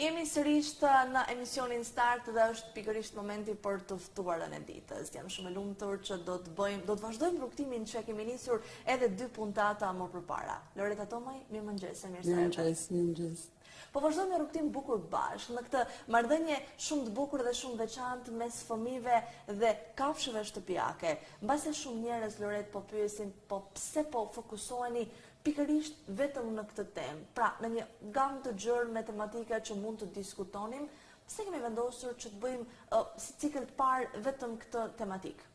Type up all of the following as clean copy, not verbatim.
Jemi sërish në emisionin Start dhe është pikërisht momenti për të ftuarën e ditës. Jam shumë e lumtur që do të bëjmë, do të vazhdojmë rrugëtimin që kemi nisur edhe dy puntata më përpara. Loreta Tomaj, mirëmëngjes, mirë se erdhe. Mirëmëngjes, mirëmëngjes. Po vazhdojmë një rrugëtim bukur bashkë në këtë marrëdhënie shumë të bukur dhe shumë veçantë mes fëmijëve dhe kafshëve shtëpiake. Mbase shumë njerëz Loret po pyesin, po pse po fokusoheni pikërisht vetëm në këtë temë? Pra, në një gamë të gjerë me tematika që mund të diskutonim, pse kemi vendosur që të bëjmë uh, si cikël të parë vetëm këtë tematikë?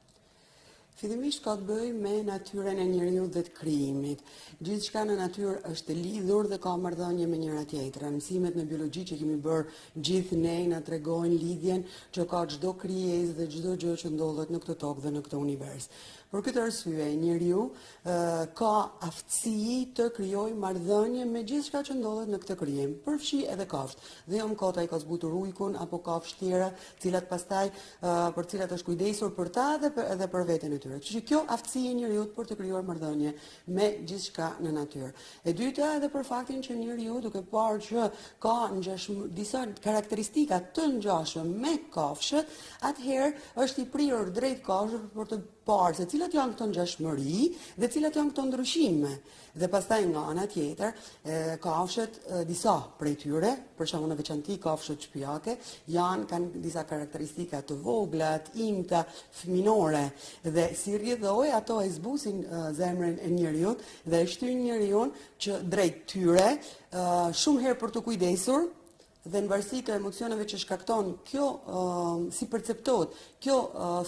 Fillimisht ka të bëjë me natyrën e njeriut dhe të krijimit. Gjithçka në natyrë është e lidhur dhe ka marrëdhënie me njëra tjetrën. Mësimet në biologji që kemi bërë gjithë ne na tregojnë lidhjen që ka çdo krijesë dhe çdo gjë që ndodhet në këtë tokë dhe në këtë univers. Për këtë arsye, njeriu ka aftësi të krijojë marrëdhënie me gjithçka që ndodhet në këtë krijim, përfshi edhe kafshët. Dhe jo më kot ai ka zbutur ujkun apo kafshë tjera, cilat pastaj për cilat është kujdesur për ta dhe për, edhe për veten e tyre. Kështu që kjo aftësi e njeriut për të krijuar marrëdhënie me gjithçka në natyrë. E dyta edhe për faktin që njeriu duke parë që ka ngjashëm disa karakteristika të ngjashme me kafshët, atëherë është i prirur drejt kafshëve për të parë se cilat janë këto ngjashmëri dhe cilat janë këto ndryshime. Dhe pastaj nga ana tjetër, kafshët disa prej tyre, për shembull në veçanti kafshët shtëpiake, janë kanë disa karakteristika të vogla, të imta, fëminore dhe si rrjedhojë ato e zbusin zemrën e njeriut dhe e shtyjnë njeriun që drejt tyre shumë herë për t'u kujdesur dhe në varësi të emocioneve që shkakton kjo si perceptohet kjo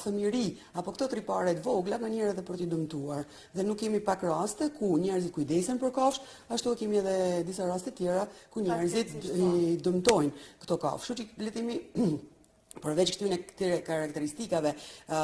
fëmijëri apo këto tripare të vogla nganjëherë edhe për t'i dëmtuar. Dhe nuk kemi pak raste ku njerëzit kujdesen për kafshë, ashtu kemi edhe disa raste tjera ku njerëzit i dëmtojnë këto kafshë. Kështu që le të themi përveç këtyre këtyre karakteristikave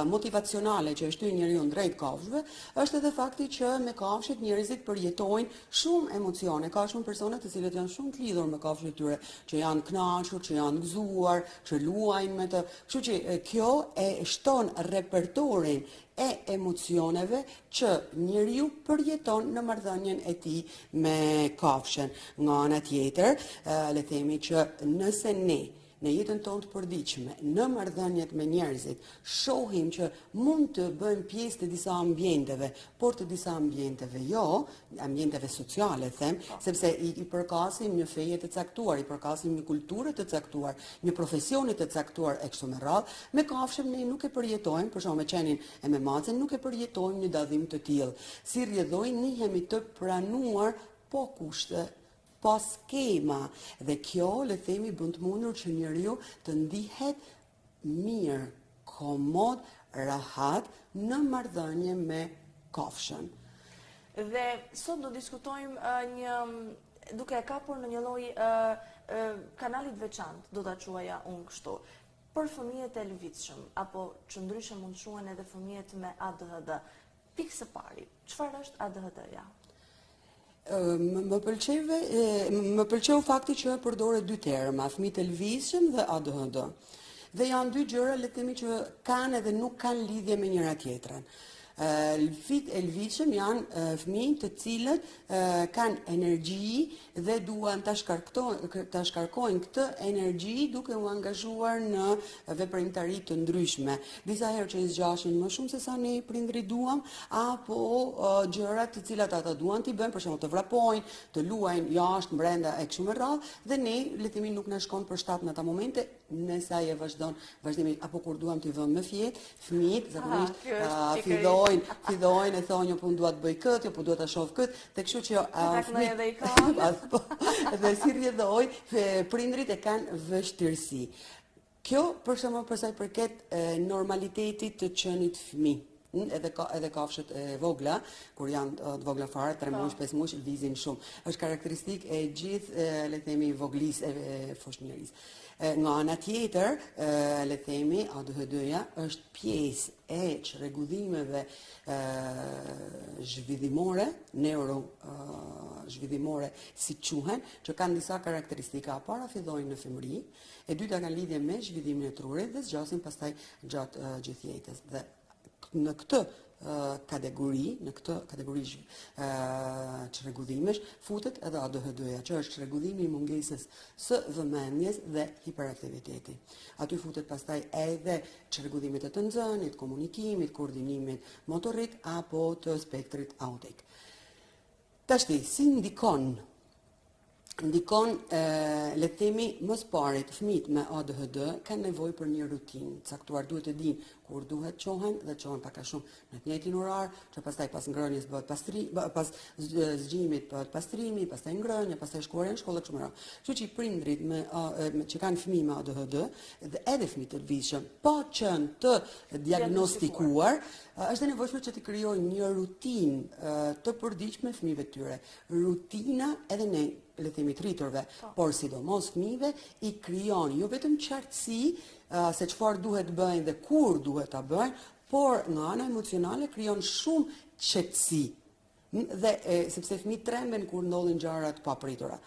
motivacionale që e shtyjnë njeriun drejt kafshëve, është edhe fakti që me kafshët njerëzit përjetojnë shumë emocione. Ka shumë persona të cilët janë shumë të lidhur me kafshët e tyre, që janë kënaqur, që janë gëzuar, që luajnë me të. Kështu që kjo e shton repertorin e emocioneve që njeriu përjeton në marrëdhënien e tij me kafshën. Nga ana tjetër, le të themi që nëse ne Në jetën tonë të përditshme, në marrëdhëniet me njerëzit, shohim që mund të bëjmë pjesë të disa ambienteve, por të disa ambienteve jo, ambienteve sociale them, po. sepse i, i përkasim një feje të caktuar, i përkasim një kulture të caktuar, një profesioni të caktuar e kështu me radhë, me kafshën ne nuk e përjetojmë, për shembull me qenin e me macen nuk e përjetojmë një dallim të tillë. Si rrjedhojë nihemi të pranuar pa kushte pa skema dhe kjo le të themi bën të mundur që njeriu të ndihet mirë, komod, rahat në marrëdhënie me kafshën. Dhe sot do diskutojmë uh, një duke e kapur në një lloj uh, uh, kanali të veçantë, do ta quaja unë kështu, për fëmijët e lëvizshëm apo që ndryshe mund të quhen edhe fëmijët me ADHD. Pikë së pari, çfarë është ADHD-ja? Më pëlqeve, më pëlqeu fakti që përdore dy terma, fëmijë të lëvizshëm dhe ADHD. Dhe janë dy gjëra, le të themi që kanë edhe nuk kanë lidhje me njëra tjetrën. Fëmijët e lëvizshëm janë fëmijë të cilët kanë energji dhe duan ta shkarkojnë ta shkarkojnë këtë energji duke u angazhuar në veprimtari të ndryshme. Disa herë që i zgjasin më shumë se sa ne prindërit duam, apo gjëra të cilat ata duan t'i bëjnë, për shembull të vrapojnë, të luajnë jashtë, brenda e kështu me radhë, dhe ne le të themi nuk na shkon për shtat në ata momente, nëse ai e vazhdon vazhdimin apo kur duam t'i vëmë me fjet, fëmijët zakonisht fillojnë, fillojnë e thonë jo po unë dua të bëj këtë, jo po dua ta shoh këtë, dhe kështu që fëmijët edhe i kanë. Po, dhe si rrjedhojë, prindërit e kanë vështirësi. Kjo për shembull për sa i përket normalitetit të qenit fëmijë. Edhe ka edhe kafshët e vogla, kur janë të vogla fare, 3 muaj, 5 muaj, lëvizin shumë. Është karakteristikë e gjithë, le të themi, voglisë e foshnjërisë. Nga ana tjetër, le të themi, ADHD-ja është pjesë e çrregullimeve zhvillimore, neuro zhvillimore si quhen, që kanë disa karakteristika. E para fillojnë në fëmijëri, e dyta kanë lidhje me zhvillimin e trurit dhe zgjasin pastaj gjatë gjithë jetës. Dhe në këtë kategori, në këtë kategori çrregullimesh, futet edhe ADHD-ja, që është çrregullimi i mungesës së vëmendjes dhe hiperaktiviteti. Aty futet pastaj edhe çrregullimet e të nxënit, komunikimit, koordinimit motorik apo të spektrit autik. Tashti, si ndikon ndikon e, le të themi më së pari fëmijët me ADHD kanë nevojë për një rutinë caktuar, duhet të dinë kur duhet çohen dhe çohen pak a shumë në të njëjtin orar, që pastaj pas ngrënies bëhet pastri, pas zgjimit bëhet pastrimi, pastaj ngrënia, pastaj shkuarja në shkollë kështu me radhë. Kështu që prindrit me, me që kanë fëmijë me ADHD dhe edhe fëmijë të lëvizshëm, pa qenë të diagnostikuar, është e nevojshme që të krijojnë një rutinë të përditshme fëmijëve të tyre. Rutina edhe ne le të themi të rriturve, po. por sidomos fëmijëve i krijon jo vetëm qartësi se çfarë duhet të bëjnë dhe kur duhet ta bëjnë, por nga ana emocionale krijon shumë qetësi. Dhe e, sepse fëmijët tremben kur ndodhin gjëra të papritura.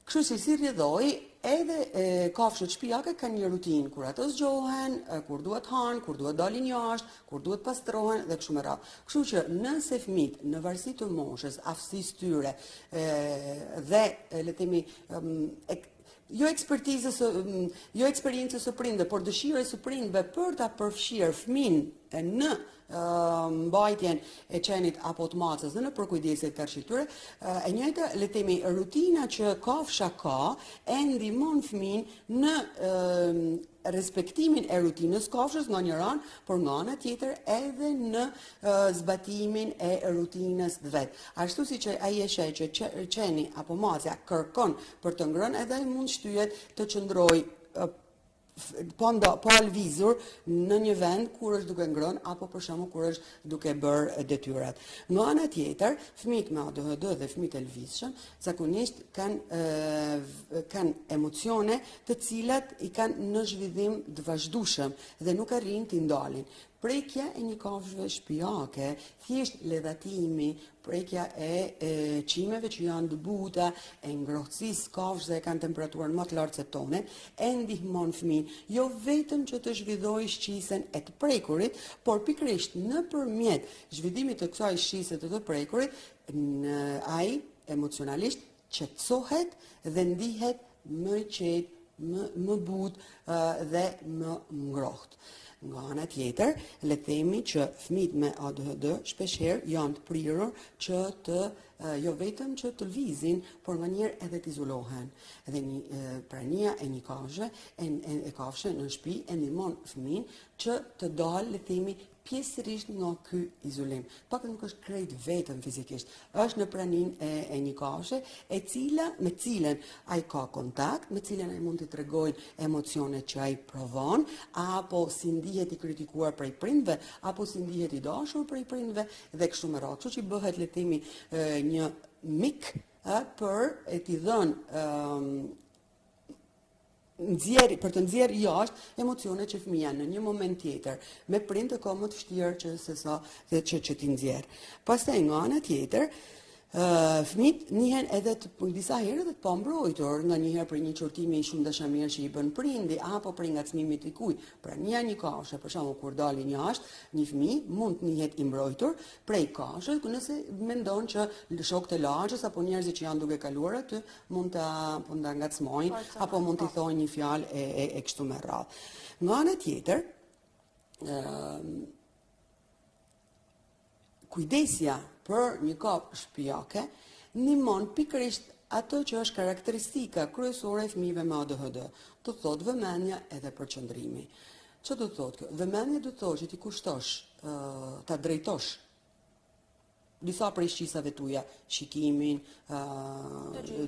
Kështu që si rrjedhojë, edhe e, kafshët shtëpiake kanë një rutinë kur ato zgjohen, kur duhet hanë, kur duhet dalin jashtë, kur duhet pastrohen dhe kështu me radhë. Kështu që nëse fëmijët në varësi të moshës, aftësisë tyre, e, dhe le të themi e, jo ekspertizës së jo eksperiencës së prindëve, por dëshirës së prindëve për ta përfshirë fëmijën në mbajtjen e qenit apo të macës dhe në përkujdesjet karshi tyre, e njëjta le të themi rutina që kafsha ka e ndihmon fëmijën në respektimin e rutinës kafshës nga njëra anë, por nga ana tjetër edhe në zbatimin e rutinës vet. Ashtu siç ai e sheh që qeni apo macja kërkon për të ngrënë, edhe ai mund shtyhet të qëndrojë pa nda, pa lëvizur në një vend kur është duke ngrënë apo për shembull kur është duke bërë detyrat. Nga ana tjetër, fëmijët me ADHD dhe fëmijët e lëvizshëm zakonisht kanë kanë emocione të cilat i kanë në zhvillim të vazhdueshëm dhe nuk arrijnë t'i ndalin. Prekja e një kafshëve shtëpiake, thjesht ledhatimi, prekja e, e qimeve që janë të buta, e ngrohtësisë kafshës dhe e kanë temperaturën më të lartë se tonen, e ndihmon fëmijën jo vetëm që të zhvillojë shqisën e të prekurit, por pikërisht nëpërmjet zhvillimit të kësaj shqise të të prekurit, në ai emocionalisht qetësohet dhe ndihet më i qetë, më më butë dhe më ngrohtë. Nga ana tjetër, le të themi që fëmijët me ADHD shpeshherë janë të prirur që të jo vetëm që të lëvizin, por nganjëherë edhe të izolohen. Edhe një prania e një kafshe, e, e, e kafshe në shtëpi e ndihmon fëmijën që të dalë, le të themi, pjesërisht nga ky izolim. Pak nuk është krejt vetëm fizikisht, është në praninë e, e një kafshe, e cila, me cilën ai ka kontakt, me cilën ai mund të tregojë emocionet që ai provon, apo si ndihet i kritikuar prej prindve, apo si ndihet i dashur prej prindve, dhe kështu me radhë. Kështu që bëhet, le të themi, një mik ë, për e t'i dhënë nxjerr për të nxjerrë jashtë emocionet që fëmija në një moment tjetër me prind e ka më të vështirë që se sa dhe që që t'i nxjerr. Pastaj nga ana tjetër, ë fëmijët nihen edhe të disa herë edhe të pambrojtur, nganjëherë prej një qortimi shumë dashamirë që i bën prindi apo prej ngacmimit të dikujt. Prania e një kafshe, për shembull kur dalin jashtë, një fëmijë mund të nihet i mbrojtur prej kafshës, nëse mendon që shokët e lagjes apo njerëzit që janë duke kaluar aty mund ta mund ta ngacmojnë apo mund t'i po. thonë një fjalë e, e, e kështu me radhë. Nga ana tjetër, ë kujdesja për një kafshë shtëpiake ndihmon pikërisht atë që është karakteristika kryesore e fëmijëve me ADHD, do të thotë vëmendja edhe përqendrimi. Ç'do të thotë kjo? Vëmendja do të thotë që t'i kushtosh, ta drejtosh disa prej shqisave tuaja, shikimin,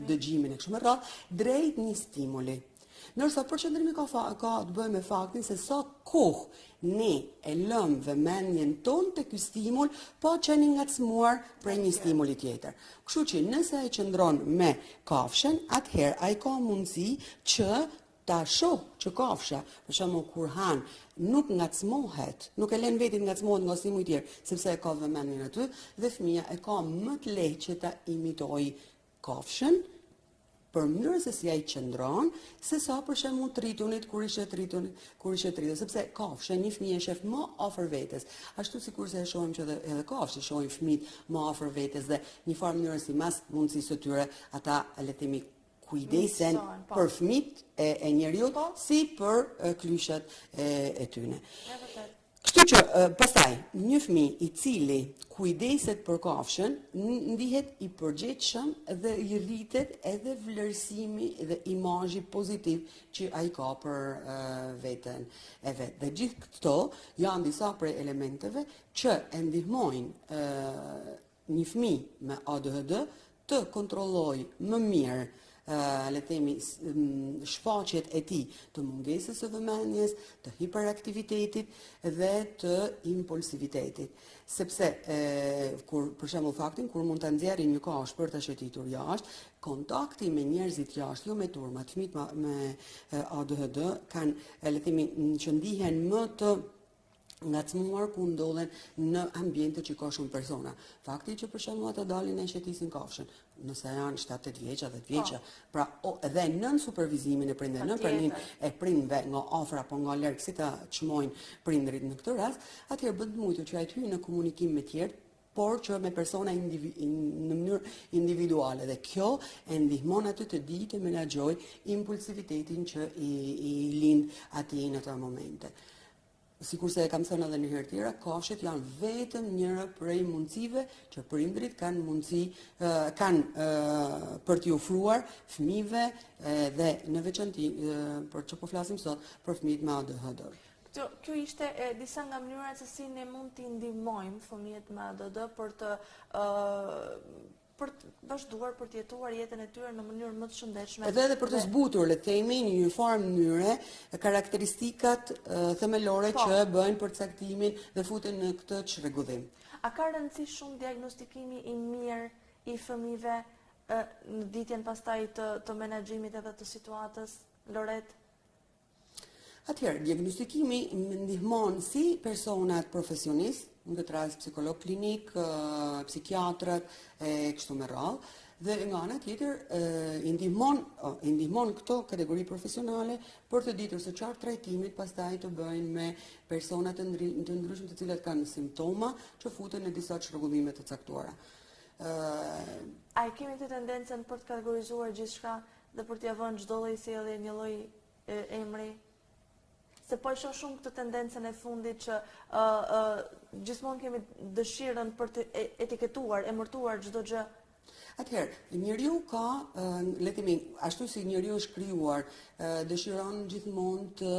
dëgjimin e kështu me radhë, drejt një stimuli. Ndërsa përqendrimi ka, fa, ka të bëjë me faktin se sa kohë ne e lëmë vëmendjen tonë te ky stimul, pa qenë i ngacmuar prej një stimuli tjetër. Kështu që nëse ai qëndron me kafshën, atëherë ai ka mundësi që ta shohë që kafsha, për shembull kur han, nuk ngacmohet, nuk e lën veten të ngacmohet nga stimuj tjerë, sepse e ka vëmendjen aty dhe fëmija e ka më të lehtë që ta imitojë kafshën. Për mënyrën se si ai qëndron, se sa për shembull të rritunit kur i sheh të rritunit, kur i sheh të rritur, sepse kafshën një fëmijë e shef më afër vetes, ashtu sikurse e shohim që edhe edhe kafshët i shohin fëmijët më afër vetes dhe një farë mënyre simas mundësisë së tyre, ata le të themi kujdesen po. për fëmijët e, e njeriut po. si për këlyshët e, e tyne. Kështu që, pastaj, një fëmijë i cili kujdeset për kafshën, ndihet i përgjegjshëm dhe i rritet edhe vlerësimi dhe imazhi pozitiv që ai ka për veten e vet. Dhe gjithë këto janë disa prej elementeve që e ndihmojnë një fëmijë me ADHD të kontrollojë më mirë le të themi shfaqjet e tij të mungesës së vëmendjes, të hiperaktivitetit dhe të impulsivitetit. Sepse e, kur për shembull faktin kur mund ta nxjerrin një kafshë për ta shëtitur jashtë, kontakti me njerëzit jashtë, jo me turmat, fëmijët me ADHD kanë le të themi që ndihen më të ngacmuar kur ndodhen në ambiente që ka shumë persona. Fakti që për shembull ata dalin e shëtisin kafshën, nëse janë 7-8 vjeç, 10 vjeç, po. pra o, edhe nën supervizimin e prindërve, nën praninë e prindve nga afër apo nga larg si ta çmojnë prindërit në këtë rast, atëherë bën të mundur që ai të hyjë në komunikim me tjerë, por që me persona indivi, në mënyrë individuale dhe kjo e ndihmon atë të dijë të menaxhojë impulsivitetin që i, i lind atij në ato momente. Sikurse e kam thënë edhe në herë tjera, kafshët janë vetëm njëra prej mundësive që prindërit kanë mundësi kanë për t'i ofruar fëmijëve dhe në veçanti për që po flasim sot për fëmijët me ADHD. Kjo, kjo ishte e, disa nga mënyrat se si ne mund t'i ndihmojmë fëmijët me ADD për të për të vazhduar për të jetuar jetën e tyre në mënyrë më të shëndetshme. Edhe edhe për të zbutur, le të themi, në një farë mënyre karakteristikat themelore po. që bëjnë përcaktimin dhe futen në këtë çrregullim. A ka rëndësi shumë diagnostikimi i mirë i fëmijëve në ditjen pastaj të të menaxhimit edhe të situatës, Loret? Atëherë, diagnostikimi ndihmon si personat profesionistë, në këtë rast psikolog klinik, psikiatrët e kështu me radhë, dhe nga ana tjetër i ndihmon i ndihmon këto kategori profesionale për të ditur se çfarë trajtimit pastaj të bëjnë me persona të, ndry, të ndryshëm të cilët kanë simptoma që futen në disa çrregullime të caktuara. Ë A e kemi këtë tendencën për të kategorizuar gjithçka dhe për t'ia vënë çdo lloj sjellje një lloj emri? Se po e shoh shumë këtë tendencën e fundit që ë ë gjithmonë kemi dëshirën për të etiketuar, emërtuar çdo gjë. Atëherë, njeriu ka, le të themi, ashtu si njeriu është krijuar, dëshiron gjithmonë të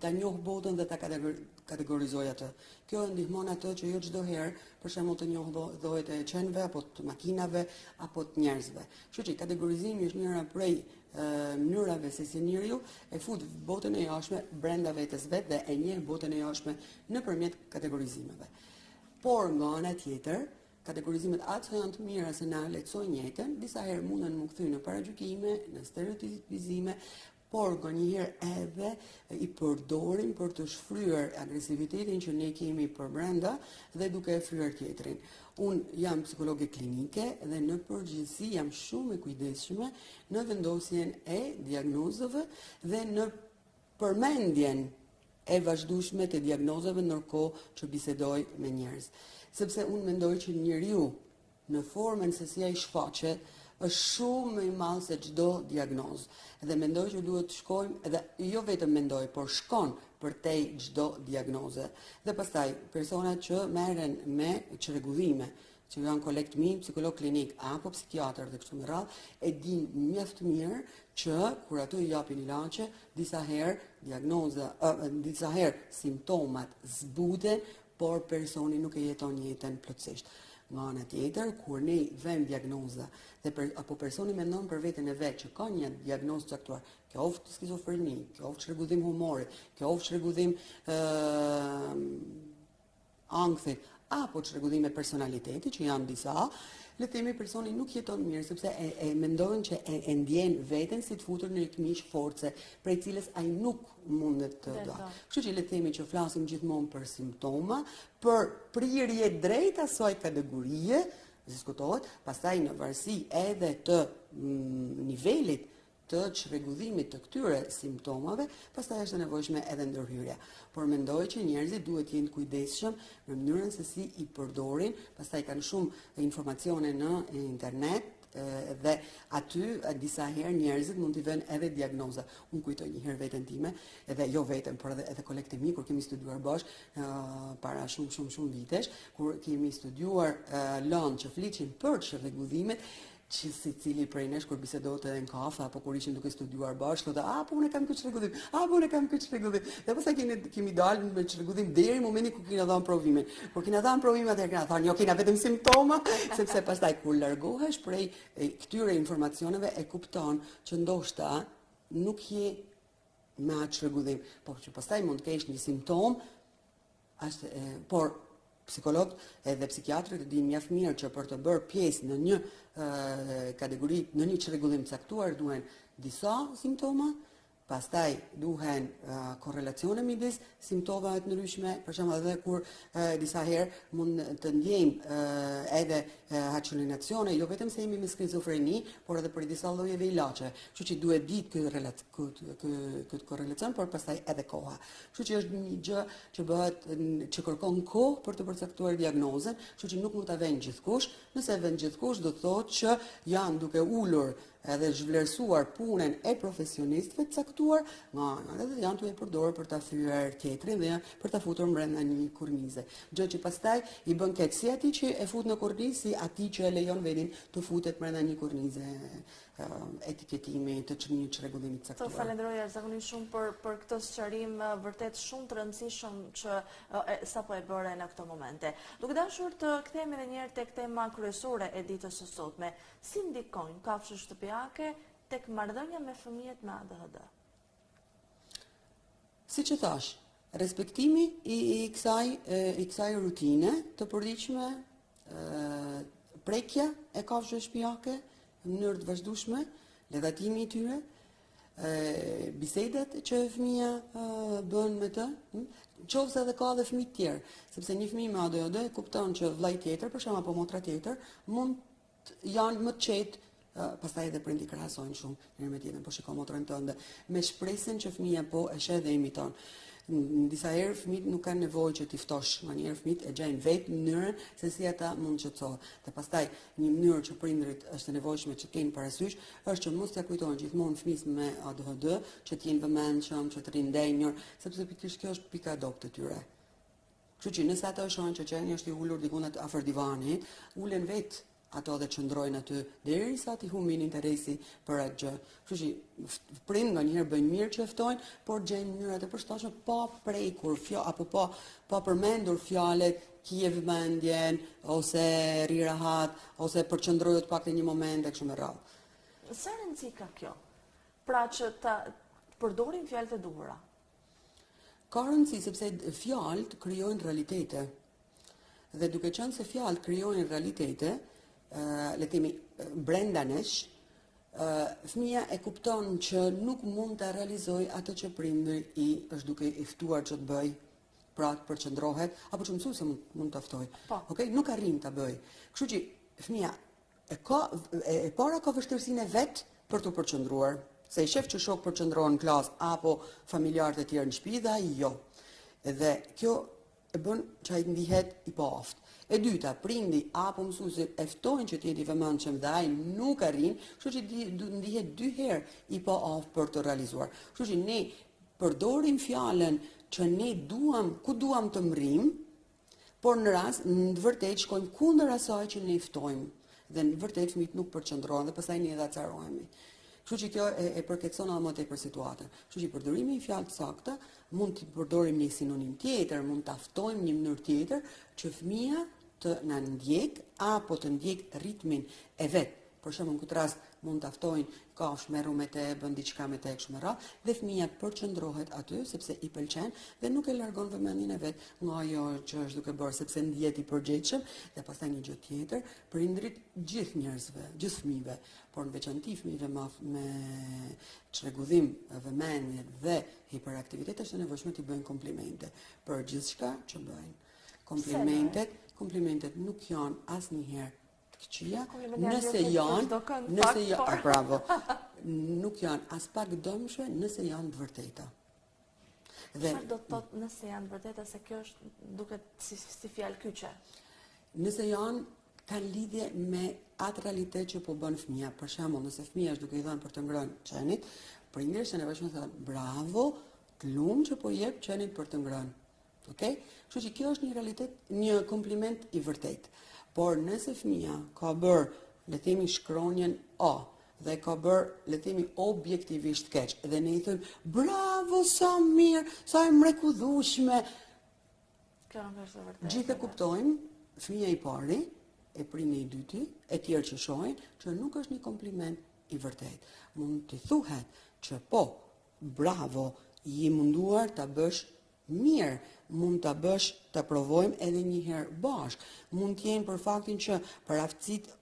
ta njohë botën dhe ta kategorizojë atë. Kjo e ndihmon atë që jo çdo herë, për shembull të njohë llojet e qenve apo të makinave apo të njerëzve. Kështu që kategorizimi është njëra prej mënyrave se si njeriu e fut botën e jashtme brenda vetes vet dhe e njeh botën e jashtme nëpërmjet kategorizimeve. Por nga ana tjetër, kategorizimet aq sa janë të mira se na lehtësojnë jetën, disa herë munden m'u kthy në paragjykime, në stereotipizime, por nganjëherë edhe i përdorim për të shfryrë agresivitetin që ne kemi përbrenda dhe duke e fyer tjetrin. Unë jam psikologe klinike dhe në përgjithësi jam shumë e kujdesshme në vendosjen e diagnozave dhe në përmendjen e vazhdueshme të diagnozave ndërkohë që bisedoj me njerëz. Sepse unë mendoj që njeriu në formën se si ai shfaqet, është shumë më i madh se çdo diagnozë. Dhe mendoj që duhet të shkojmë edhe jo vetëm mendoj, por shkon përtej çdo diagnoze. Dhe pastaj personat që merren me çrregullime, që janë kolegë të mi, psikolog klinik apo psikiatër dhe kështu me radhë, e dinë mjaft mirë që kur ato i japin ilaçe, disa herë diagnoza, ë, disa herë simptomat zbuten, por personi nuk e jeton jetën plotësisht. Nga ana tjetër, kur ne vëmë diagnoza dhe per, apo personi mendon për veten e vet që ka një diagnozë të caktuar, qoftë skizofreni, qoftë çrregullim humori, qoftë çrregullim ë ankthi apo çrregullime personaliteti që janë disa, le të themi personi nuk jeton mirë sepse e, e mendon që e, e ndjen veten si të futur në një këmishë force prej cilës ai nuk mundet të dalë. Kështu që le të themi që flasim gjithmonë për simptoma, për prirje drejt asaj kategorie, Diskutohet, pastaj në varësi edhe të mm, nivelit të çrregullimit të këtyre simptomave, pastaj është e nevojshme edhe ndërhyrja. Por mendoj që njerëzit duhet të jenë të kujdesshëm në mënyrën se si i përdorin, pastaj kanë shumë informacione në internet, dhe aty disa herë njerëzit mund t'i vënë edhe diagnoza. Unë kujtoj një herë veten time, edhe jo veten, por edhe edhe kolegët e mi kur kemi studiuar bashkë para shumë shumë shumë vitesh, kur kemi studiuar lëndë që flisnin për çrregullimet, që secili prej nesh kur bisedonte edhe në kafe apo kur ishim duke studiuar bashkë, thotë, "A po unë kam këtë çrregullim, a po unë kam këtë çrregullim." Dhe pastaj kemi kemi dalë me çrregullim deri në momentin kur kena dhënë provimin. Kur kena dhënë provimin atëherë kena thënë, "Jo, kena vetëm simptoma," sepse pastaj kur largohesh prej këtyre informacioneve e kupton që ndoshta nuk je me atë çrregullim, por që pastaj mund të kesh një simptomë Është, por psikologët edhe psikiatrët e dinë mjaft mirë që për të bërë pjesë në një kategori, në një çrregullim të caktuar duhen disa simptoma, pastaj duhen korrelacione midis simptomave të ndryshme, për shembull edhe kur disa herë mund të ndjejmë edhe halucinacione, jo vetëm se jemi me skizofreni, por edhe për disa llojeve ilaçe. Kështu që duhet ditë ky relat këtë këtë korrelacion, por pastaj edhe koha. Kështu që është një gjë që bëhet që kërkon kohë për të përcaktuar diagnozën, kështu që nuk mund ta vënë gjithkush. Nëse e vën gjithkush, do të thotë që janë duke ulur edhe zhvlerësuar punën e profesionistëve të caktuar, nga ana edhe janë duke e përdorur për ta thyer tjetrin dhe janë për ta futur brenda një kornize. Gjë që pastaj i bën keq si atij që e fut në kornizë, si atij që e lejon vetin të futet brenda një kornize etiketimi të një çrregullimi të caktuar. Të falenderoj jashtëzakonisht shumë për për këtë sqarim vërtet shumë të rëndësishëm që e, sapo e bëre në këto momente. Duke dashur të kthehemi edhe një herë tek tema kryesore e ditës së sotme, si ndikojnë kafshët shtëpiake tek marrëdhënia me fëmijët me ADHD? Siç e thashë, respektimi i, i kësaj i kësaj rutine të përditshme, prekja e kafshëve shtëpiake në mënyrë të vazhdueshme, ledhatimi i tyre, bisedat që fëmija bën me të, hm, qoftë se edhe ka edhe fëmijë të tjerë, sepse një fëmijë me ADHD kupton që vllai tjetër, për shembull apo motra tjetër, mund janë më të qetë, pastaj edhe prindërit krahasojnë shumë njëri me tjetrin, po shiko motrën tënde, me shpresën që fëmija po e sheh dhe imiton. Në disa herë fëmijët nuk kanë nevojë që t'i ftosh, nganjëherë fëmijët e gjejnë vetë mënyrën se si ata mund të qetësohen. Dhe pastaj një mënyrë që prindërit është e nevojshme që të kenë parasysh, është që mos t'ia kujtojnë gjithmonë fëmijës me ADHD, që të jenë vëmendshëm, që të rrinë ndenjur, sepse pikërisht kjo është pika e dobët e tyre. Kështu që nëse ato e shohin që qeni është i ulur diku aty afër divanit, ulen vetë ato dhe qëndrojnë aty derisa t'i humbin interesi për atë gjë. Kështu që prindët nganjëherë bëjnë mirë që e ftojnë, por gjejnë mënyrat e përshtatshme pa prekur fjo apo pa pa përmendur fjalët kije vëmendjen ose rri rahat ose përqendrohu të paktën një moment e kështu me radhë. Sa rëndësi ka kjo? Pra që ta përdorim fjalët e duhura. Ka rëndësi sepse fjalët krijojnë realitete. Dhe duke qenë se fjalët krijojnë realitete, le të themi brenda nesh, fëmija e kupton që nuk mund ta realizojë atë që prindi i është duke i ftuar që të bëjë, pra të përqendrohet, apo që mësuesi mund, mund ta ftojë. Po. Okej, nuk arrin ta bëjë. Kështu që fëmija E ka, e, e para ka vështirësinë e vet për t'u përqendruar, se i shef që shokët përqendrohen në klasë apo familjarët e tjerë në shtëpi dhe ai jo. Dhe kjo e bën që ai të ndihet i paaftë. E dyta, prindi apo mësuesi e ftojnë që të jetë i vëmendshëm dhe ai nuk arrin, kështu që ndihet dy herë i paaftë për të realizuar. Kështu që ne përdorim fjalën që ne duam, ku duam të mrrijmë, Por në rast, në të vërtetë shkojmë kundër asaj që ne ftojmë dhe në vërtetë fëmijët nuk përqendrohen dhe pastaj ne edhe acarohemi. Kështu që kjo e, e përkeqëson edhe më tepër situatën. Kështu që përdorimi i fjalëve të sakta mund të përdorim një sinonim tjetër, mund ta ftojmë një mënyrë tjetër që fëmija të na ndjek apo të ndjek ritmin e vet. Për shembull, në këtë rast mund ta ftojnë kafshë merru me te, bën diçka me te kështu me radhë dhe fëmija përqendrohet aty sepse i pëlqen dhe nuk e largon vëmendjen e vet nga ajo që është duke bërë sepse ndihet i përgjegjshëm dhe pastaj një gjë tjetër, prindrit gjithë njerëzve, gjithë fëmijëve, por në veçanti fëmijëve me, me çrregullim vëmendje dhe hiperaktivitet është e nevojshme t'i bëjnë komplimente për gjithçka që bëjnë. Komplimentet, komplimentet nuk janë asnjëherë të. të këqija, nëse janë, nëse janë, bravo, nuk janë aspak të dëmshme nëse janë të vërteta. Dhe çfarë do të thotë nëse janë të vërteta se kjo është duket si si fjalë kyçe. Nëse janë kanë lidhje me atë realitet që po bën fëmija. Për shembull, nëse fëmija është duke i dhënë për të ngrënë qenit, prindërit është e nevojshme të thonë bravo, të lumtë që po i jep qenit për të ngrënë. Okej? Kështu që kjo është një realitet, një kompliment i vërtetë. Por nëse fëmija ka bërë, le të themi shkronjën A, dhe ka bërë, le të themi objektivisht keq, dhe ne i themi bravo sa mirë, sa e mrekullueshme. Kjo nuk është e vërtetë. Gjithë e kuptojmë, fëmija i pari, e prindi i dyti, e tjerë që shohin, që nuk është një kompliment i vërtetë. Mund t'i thuhet që po, bravo, je munduar ta bësh Mirë, mund ta bësh, ta provojmë edhe një herë bashkë. Mund të jenë për faktin që për aftësitë,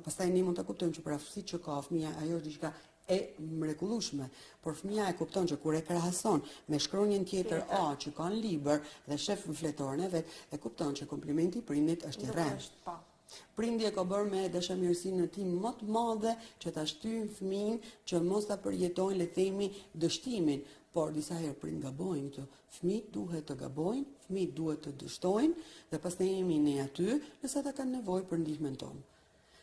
pastaj ne mund ta kuptojmë që për aftësitë që ka fëmija, ajo është diçka e mrekullueshme, por fëmija e kupton që kur e krahason me shkronjën tjetër A që ka në libër dhe shef në fletoren e vet, e kupton që komplimenti i prindit është i rremë. Po. Prindi e ka bërë me dashamirësinë e tij më të madhe që ta shtyjnë fëmijën që mos ta përjetojnë le të themi dështimin, por disa herë prindët gabojnë këtu. Fëmijët duhet të gabojnë, fëmijët duhet të dështojnë dhe pastaj jemi ne aty nëse ata kanë nevojë për ndihmën tonë.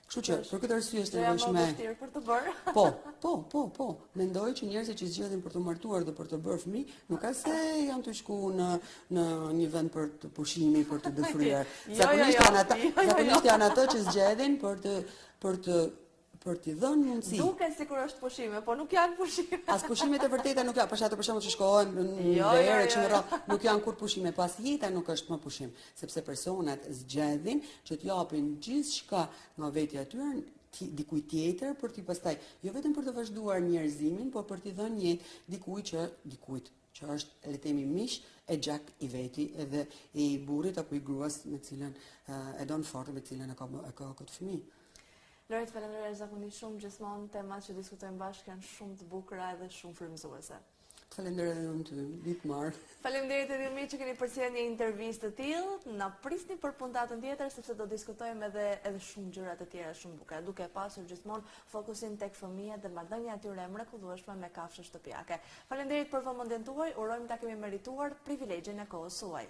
Kështu që për këtë arsye është e nevojshme. Është për të bërë. Po, po, po, po. Mendoj që njerëzit që zgjedhin për t'u martuar dhe për të bërë fëmijë, nuk a se janë tu shku në në një vend për të pushimi, për të dëfryer. Jo, jo, zakonisht jo, janë ata, zakonisht janë ato që zgjedhin për të për të për t'i dhënë mundësi. Duket sikur është pushime, po nuk janë pushime. As pushimet e vërteta nuk janë, për ato për shembull që shkohen në jo, verë jo, jo, jo. nuk janë kurrë pushime, pas jeta nuk është më pushim, sepse personat zgjedhin që të japin gjithçka nga vetja e tyre dikujt tjetër për t'i pastaj jo vetëm për të vazhduar njerëzimin, por për t'i dhënë jetë dikujt që dikujt që është le të themi mish e gjak i veti edhe i burrit apo i gruas me cilën e don fort me cilën e ka e ka këtë fëmijë. Loret, falenderoj jashtëzakonisht shumë, gjithmonë temat që diskutojmë bashkë janë shumë të bukura edhe shumë frymëzuese. Faleminderit edhe unë ty, ditë mbarë. Faleminderit edhe ju miq që keni përcjellë një intervistë të tillë. Na prisni për puntatën tjetër sepse do diskutojmë edhe edhe shumë gjëra të tjera shumë bukura, duke pasur gjithmonë fokusin tek fëmijët dhe marrëdhënia e tyre e mrekullueshme me kafshët shtëpiake. Faleminderit për vëmendjen tuaj, urojmë ta kemi merituar privilegjin e kohës suaj.